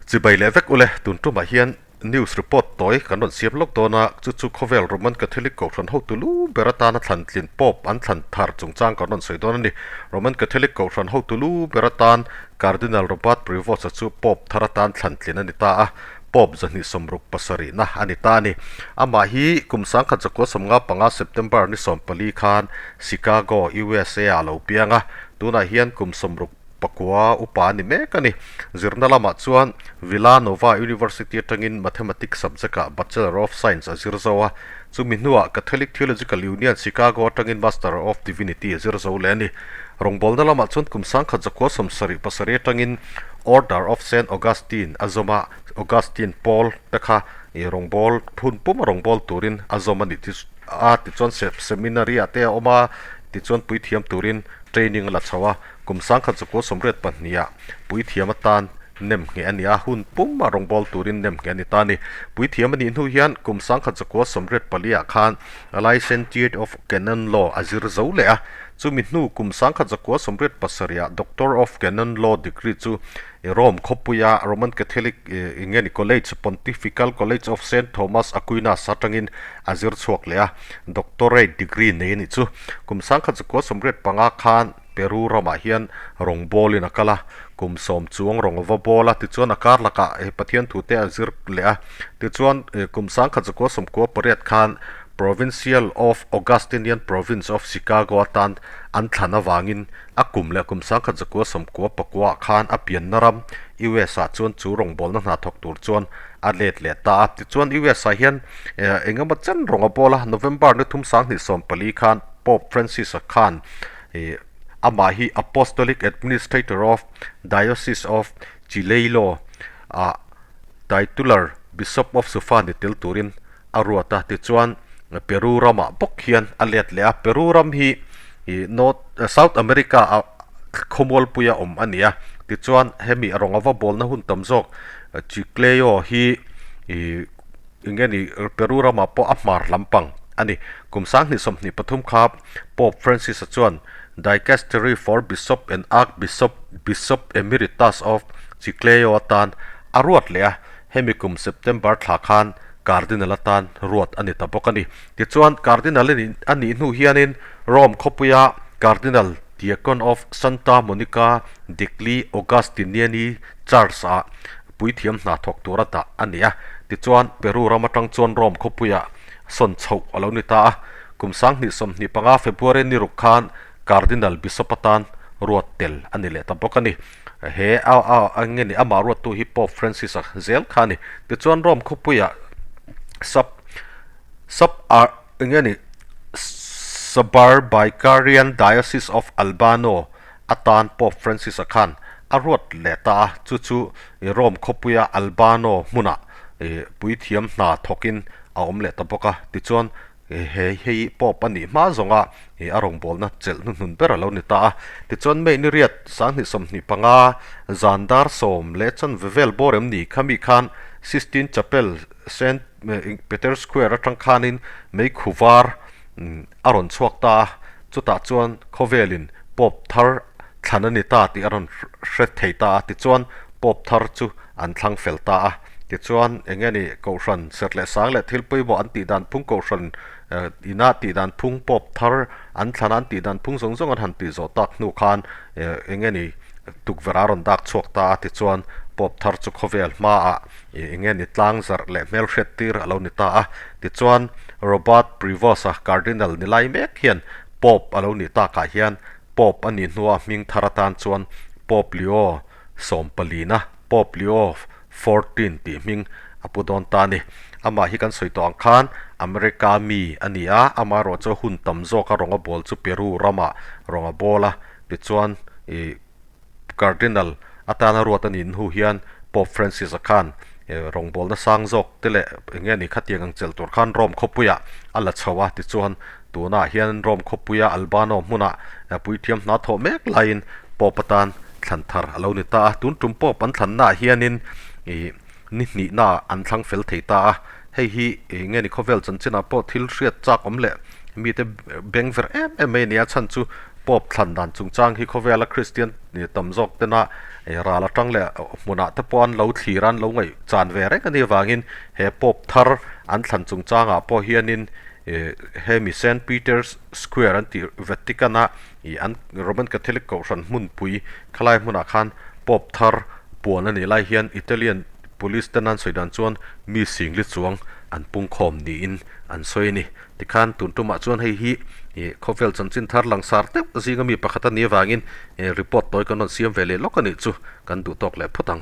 Chibai leh vek ule, tun tumah hian news report tawi kan rawn siam lawk dawn a, chu chu khawvel Roman Catholic Kohhran hotu lu ber atana thlan tlin Pope an thlan thar chungchang kan rawn sawi dawn a ni. Roman Catholic Kohhran hotu lu ber atan Cardinal Robert Prevost-a chu Pope thar atan thlan tlin a ni ta a, Pope 277 na a ni ta a ni. Amah hi kum 1995 September ni 14 khan Chicago, USA ah a lo piang a, tunah hian kum 69 upa a ni mek a ni. Zirna lamah chuan Villanova University atangin Mathematics subject-ah Bachelor of Science a zir zo a, chumi hnuah Catholic Theological Union, Chicago atangin Master of Divinity a zir zo leh a ni. Rawngbawlna lamah chuan kum 1977 atangin Order of Saint Augustine a zawm a, Augustine Paul te kha rawngbâwl hun puma rawngbâwl turin a zawm a ni a, tichuan seminary ah te a awm a, tichuan puithiam turin training a la chho a, kum 1982 ah puithiam atan nem ngheh a ni a, hun puma rawngbâwl turin nem ngheh a ni ta a ni. Puithiam a nih hnu hian kum 1984 ah khan Licentiate of Canon Law a zir zo leh a, Chumi hnu kum 1987 ah Doctor of Canon Law degree chu Rome khawpuia Roman Catholic eng nge ni College, Pontifical College of Saint Thomas Aquinas atangin a zir chhuak leh a, Doctorate degree nei a nih chu. Kum 1985 khan Peru ramah hian rawng bawlin a kal a, kum sawm chuang rawng a va bawl a, tichuan a kar lakah Pathian thute a zir leh a, tichuan kum 1998 khan Provincial of Augustinian Province of Chicago atan an thlan avangin a kum leh kum 1999 ah khan a pianna ram US ah chuan chu rawngbawlna hna thawk tur chuan a let leh ta a. Tichuan US ah hian eng emaw chen rawng a bawl a, November ni thum 2014 khan Pope Francis-a khan amah hi Apostolic Administrator of Diocese of Chiclayo ah Titular Bishop of Sufa ni tel turin a ruat a, tichuan Peru ramah bawk hian a let leh a, Peru ram hi North South America ah khawmualpuia awm a ni a, tichuan hemi a rawng a va bawlna hun tam zawk Chiclayo hi ih eng nge ni Peru ramah pawh a hmar lampang a ni. Kum 2023 kha Pope Francis-a chuan Dicastery for Bishop and Archbishop Bishop Emeritus of Chiclayo atan a ruat leh a, Hemi kum September thla khan Cardinal atan ruat a ni ta bawk a ni. Tichuan, Cardinal a nih hnu hianin Rome khawpuia Cardinal Deacon of Santa Monica degli Augustiniani Church-ah puithiam hna thawk tura dah a ni a. Tichuan, Peru ram atang chuan Rome khawpuiah sawn chhoh a lo ni ta a. Kum 2025 February ni ruk khan Cardinal Bishop atan ruat tel a ni leh ta bawk a ni. He a a nge ni amah ruattu hi Pope Francis a zel kha a ni. Tichuan Rome khawpuiah sub sub ar nge ni Suburbicarian Diocese of Albano atan Pope Francis a khan a ruat leh ta a, chu chu Rome khawpuia Albano hmunah puithiam hna thawkin a awm leh ta bawk a. Tichuan He hei Pope a nih hma zawnga a rawngbawlna chelh hnuhnun ber a lo ni ta a. Tichuan May ni riat 2025 zan dar sawm leh chanve vel bawr em ni khami khan Sistine Chapel Saint Peter's Square atang khanin meikhu var a rawn chhuak ta a. Chutah chuan khawvelin Pope thar thlan a ni ta tih a rawn hre thei ta a. Tichuan Pope thar chu an thlang fel ta a. Tichuan, eng nge ni, Kohhran serh leh sang leh thil pawimawh an tih dan phung Kohhran ina tih dan phung Pope thar an thlan a an tih dan phung zawng zawng an han tih zawh tak hnu khan eng nge ni, tukverh a rawn dak chhuak ta a. Tichuan, Pope thar chu khawvel hmaah eng nge ni tlang zarh leh hmelhriat tir a lo ni ta a. Tichuan, Robert Prevost-a Cardinal ni lai mek hian Pope a lo nih takah hian Pope a nih hnua hming thar atan chuan Pope Leo sawmpalina Pope Leo Fourteen tih hming a pu dawn ta a ni. Amah hi kan sawi tawh ang khan America mi a ni a, amaherawh chu hun tam zawka rawng a bawl chu Peru ramah rawng a bawl a, tichuan ih Cardinal atana ruat a nih hnu hian Pope Francis-a khan rawngbawlna sang zawk te leh eng nge ni khatiang ang chelh tur khan Rome khawpuiah a la chho a, tichuan tunah hian Rome khawpuia Albano hmunah puithiam hna thawh mek laiin Pope atan thlan thar a lo ni ta a, tun tum Pope an thlannaah hianin ih ni hnihnaah an thlang fel thei ta a, hei hi eng nge ni khawvel chanchinah pawh thil hriat chak awm leh mite beng ver em em mai a ni a, chhan chu Pope thlan dan chungchang hi khawvela Kristian tam zawk tena Ral atang leh hmunah te pawh an lo thlir a, an lo ngaih chan ve reng a nih avangin he Pope thar an thlan chungchangah pawh hianin hemi Saint Peter's Square an tih Vatican a ih an Roman Catholic kohhran hmunpui khalai hmunah khan Pope thar puan a nih lai hian Italian Police ten an sawi dan chuan mi singli chuang an pungkhawm niin an sawi a ni. Tikhan tun tumah chuan hei hi ih khawvel chanchin thar langsar deuh zinga mi pakhat a nih avangin report tawi kan rawn siam ve leh lawk a nih chu kan duh tawk leh phawt ang.